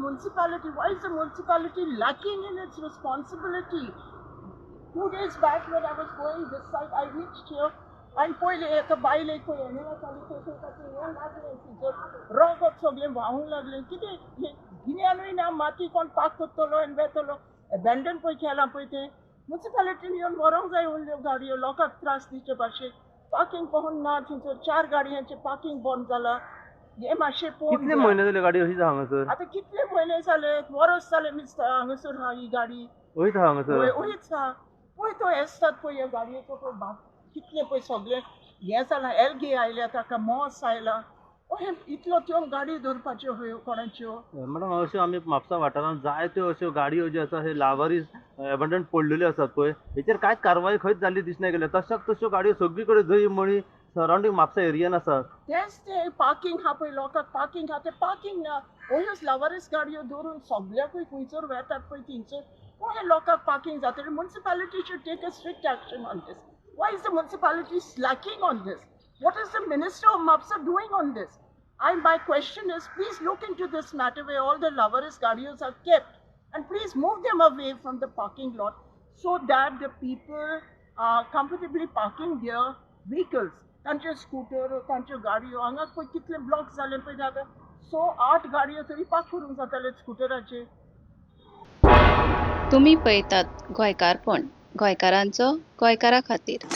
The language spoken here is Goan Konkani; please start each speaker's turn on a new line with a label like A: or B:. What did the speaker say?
A: Municipality, why is the municipality lacking in its responsibility? 2 days back, when I was going this side, I reached here आनी पयलें एका बायलेक पळय हेणें वताली थंय थंय ताचें येवंक लागलें थंयसर रगत सगळें व्हांवूंक लागलें. कितें हें गिन्यानूय ना. माती कोण पार्क करतलो आनी वेतलो एबेंडन पळय केलां पळय तें मुन्सिपालिटीन येवन व्हरोंक जाय उरल्यो गाडयो लोकांक त्रास दिवचे भाशेन. पार्किंग पळोवन ना थंयसर. चार गाडयांचें पार्किंग बंद जालां. हें मातशें पळोवन
B: कितले
A: घेयात.
B: म्हयने जाले गाडी अशीच आहा हांगासर?
A: आतां कितले म्हयने जाले, वरस जालें मिस्ता हांगासर आहा ही गाडी.
B: वयत आहा हांगासर.
A: वय वयच आहा पळय. तो येसतात पळय ह्या गाडयेचो पळय भाग कितलें पळय सगळें हें जालां. एल्गी आयल्या ताका, मॉस आयला. अशें इतलो त्यो गाडी दवरपाच्यो ह्यो कोणाच्यो?
B: मॅडम, अश्यो आमी म्हापसा वाठारांत जायत्यो अश्यो गाडयो ज्यो आसा हे लावारीस एबंडन पडलेल्यो आसात पळय, हेचेर कांयच कारवाय खंयच जाल्ली दिसना गेल्या. तशाक तश्यो गाडयो सगळी कडेन जंय मळी सरावंडींग म्हापसा एरियन आसात.
A: तेंच तें पार्किंग आहा पळय, लोकांक पार्किंग आहा तें पार्किंग ना. अश्योच लावारीस गाडयो दवरून सगल्याकूय खंयसर वेतात पळय थंयसर अशें लोकांक पार्किंग जातली. Municipality should take a strict action on this. Why is the municipality slacking on this? What is the minister of Mapsa doing on this? My question is, please look into this matter where all the lavaris गाडयोज are kept and please move them away from the parking lot so that the people are comfortably parking their vehicles. तांचे स्कूटर, तांच्यो गाडयो हांगा पळय कितले ब्लॉक जाले पळय. आतां स आठ गाडयो तरी पार्क करूंक जाताले स्कुटराचे.
C: तुमी पळयतात गोंयकारपण, गोंयकारांचो गोंयकारा खातीर.